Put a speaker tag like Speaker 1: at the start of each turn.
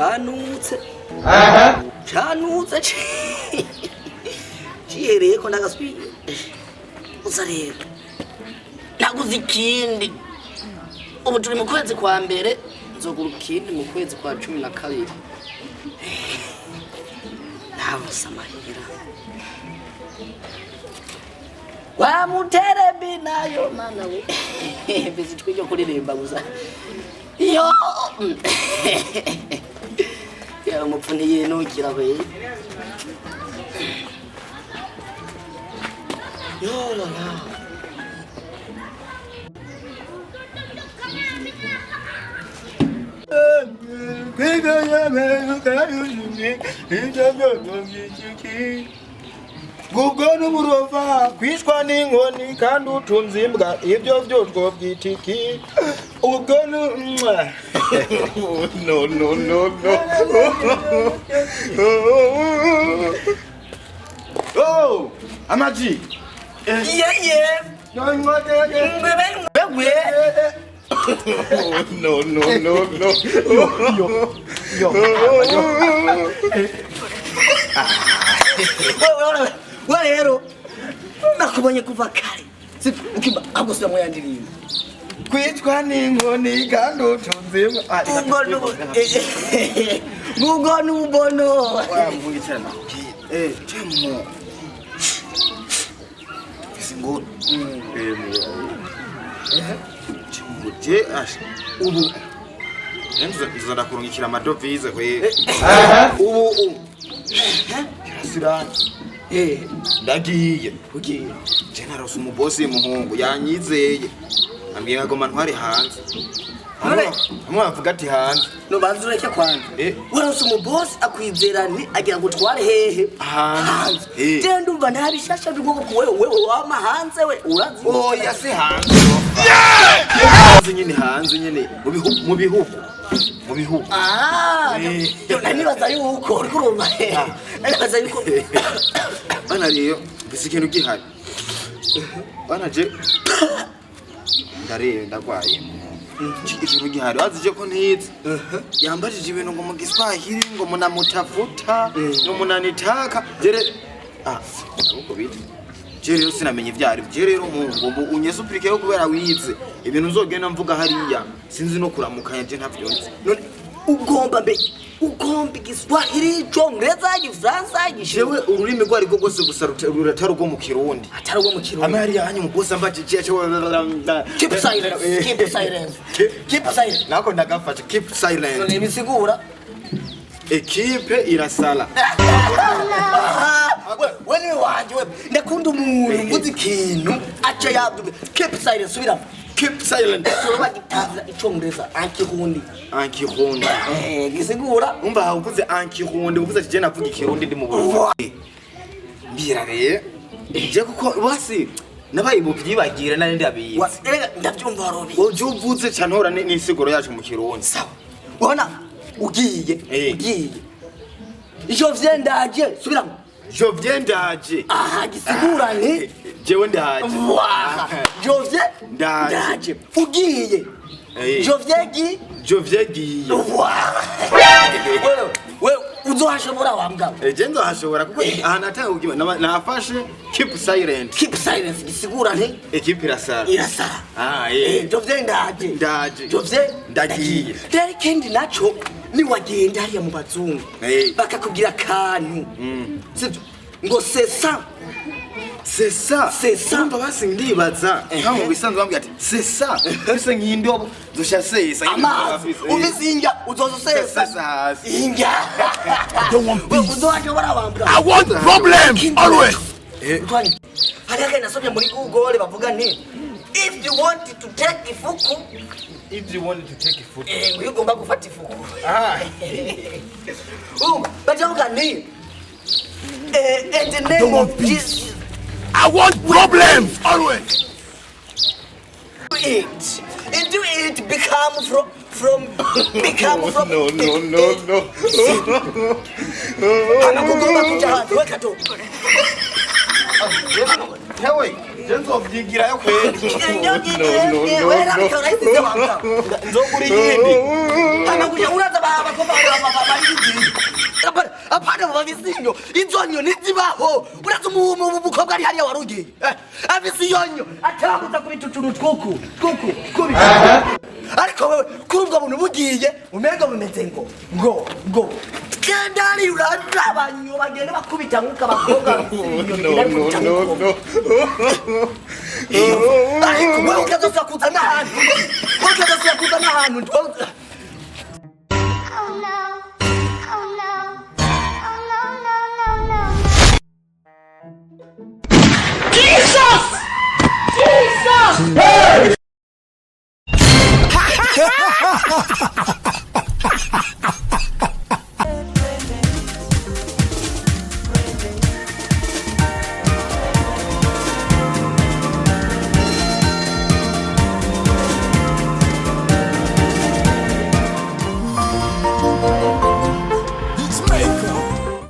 Speaker 1: Canutse canutse cihereyeko ndagaswi gusa. Rero naguze ikindi. Ubu turi mu kwezi kwa mbere, nzogura ikindi mu kwezi kwa 12. Nabuze amahera wa muterebi nayo mana we. Mbizi ijwi ryo kuririmba gusa iyo ya umupfu ntiyinukira we. Yo la la.
Speaker 2: Ubwo n'uburofa kwishwa n'inkoni kandi utunze imbwa, ibyo byose byitiki ubwo nu.
Speaker 3: No, no, no, no.
Speaker 2: Oh, amaji.
Speaker 1: Yeye. Ngwe.
Speaker 3: No, no, no, no.
Speaker 2: Yo.
Speaker 1: We rero nakubonye kuva kare sibyo ukimba ahubwo subira mu yandirimbo.
Speaker 2: Kwicwa n'inkoni kandi utunze imbwa.
Speaker 1: Ubwo n'ubu ubwo n'ububono.
Speaker 2: Wamvungitse nakubwiye cemo mfise ingoro cemo je asha ubu nza ndakurungikira amadovize kwe ubu ubu kirasirana. Ndagiye.
Speaker 1: Ugiye?
Speaker 2: Je narose umubosi muhungu yanyizeye, ambwiye ngo agoma ntwari hanze. Hamwe bavuga ati hanze.
Speaker 1: Nubanza ureke kwanza. Warose umubosi akwizera ni agira ngo utware hehe?
Speaker 2: Hanze.
Speaker 1: Je ndumva nta bishasha bigomba ku wewe wewe wama hanze we urazi.
Speaker 2: Oya, si hanze, hanze nyine, hanze nyine mu bihugu, mu bihugu, mu bihugu.
Speaker 1: Ah, nanibaza yuko uriko urumva, nanibaza yuko.
Speaker 2: Bana rero mfise ikintu gihari bana, je ndarebe ndagwaye. Ikintu gihari wazi je ko ntize yambajije ibintu ngo mu Giswahili ngo munamutafuta ngo munanitaka jere ah uko bita. Je rero sinamenye ivyo ari je rero mungu mbu unyesupurikeho kubera wize ibintu nzogenda mvuga hariya, sinzi no kuramukanya, je ntavyo nzi.
Speaker 1: None ugomba mbe ugomba Igiswahili, Icongereza, Igifaransa, Igishinwa?
Speaker 2: Jewe ururimi rwo ariko rwose gusa ruratari urwo mu Kirundi.
Speaker 1: Atari urwo mu Kirundi.
Speaker 2: Amwe hariya hanyu umubosi ambajije.
Speaker 1: Keep silence, keep silence, keep silence.
Speaker 2: Nako ndagafashe, keep silence.
Speaker 1: None bisigura?
Speaker 2: Ekipe irasala.
Speaker 1: Ah, we niwe wanje we, ndakunda umuntu mvuze ikintu aca yavuga keep silence. Subiramo.
Speaker 2: Keep silent.
Speaker 1: Tuba gitaza Icongereza ankirundi.
Speaker 2: Ankirundi.
Speaker 1: Gisigura?
Speaker 2: Umva aha uvuze ankirundi, uvuze ati je navuga Ikirundi ndi mu Burundi. Mbwira rero je kuko basi nabaye buvyibagira nari ndabizi.
Speaker 1: Erega ndavyumva robi.
Speaker 2: Uje uvuze cane hora n'isiguro yacu mu Kirundi.
Speaker 1: Sawa, ubona ugiye. Ugiye, je viens, ndaje. Subiramo.
Speaker 2: Je viens, ndaje.
Speaker 1: Aha gisigura nti?
Speaker 2: Jewe ndaje.
Speaker 1: Voilà. Je viens.
Speaker 2: Ndaje.
Speaker 1: Ndaje. Ugiye. Je viens gi.
Speaker 2: Je viens giye.
Speaker 1: Voilà. Wewe wewe uzohashobora wa mugabo.
Speaker 2: Je nzohashobora kuko ahantu hatanga kugiba nafashe keep silent.
Speaker 1: Keep silence gisigura nti?
Speaker 2: Ekipe irasara.
Speaker 1: Irasara.
Speaker 2: Ah.
Speaker 1: Je viens, ndaje.
Speaker 2: Ndaje.
Speaker 1: Je viens.
Speaker 2: Ndagiye.
Speaker 1: Rero ikindi naco niwagenda hariya mu bazungu bakakubwira akantu sibyo ngo c'est ça.
Speaker 2: C'est ça.
Speaker 1: C'est ça.
Speaker 2: Urumva basi ndibaza nka mu bisanzwe bambwira ati c'est ça, ese nk'indobo zosha sesa.
Speaker 1: Amazi ufise injya uzoza usesa.
Speaker 2: Sesa hasi.
Speaker 1: Injya.
Speaker 3: Don't want peace.
Speaker 1: Uzohashobora wambwa.
Speaker 3: I want problems always.
Speaker 1: Utwani. Hari akandi nasomye muri Google bavuga nti if you want to take ifuku.
Speaker 2: If you want to take a photo.
Speaker 1: Ngo iyo ugomba gufata ifuku.
Speaker 2: Ah.
Speaker 1: Urumva bacavuga nti in the name
Speaker 3: Don't want
Speaker 1: of
Speaker 3: peace.
Speaker 1: Jesus.
Speaker 3: I want problems always.
Speaker 1: It and do it become from become from.
Speaker 3: No, no, no, no.
Speaker 1: Kama kugomba kuja hanze we kato.
Speaker 2: Hewe. Je nzovyigirayo kweli.
Speaker 1: No, no, no.
Speaker 2: Nzogura iyindi.
Speaker 1: Hama uraza abakobwa bari apana bafise inyo, izo nyo ntizibaho. Uraza umukobwa ari hariya warugiye afise iyo nyo atabuza kubita utuntu twuku twuku kubi, ariko wewe kuri ubwo buntu bugiye umengo bumeze ngo genda hariya urabanyo bagenda bakubita nk'uko abakobwa bafise inyo bigenda bikubita nk'uko. Ariko wewe ukazosubira kuza n'ahantu, ukazosubira kuza n'ahantu.
Speaker 4: Oh no. Oh no. Oh no, no, no, no.
Speaker 5: Jesus! Jesus!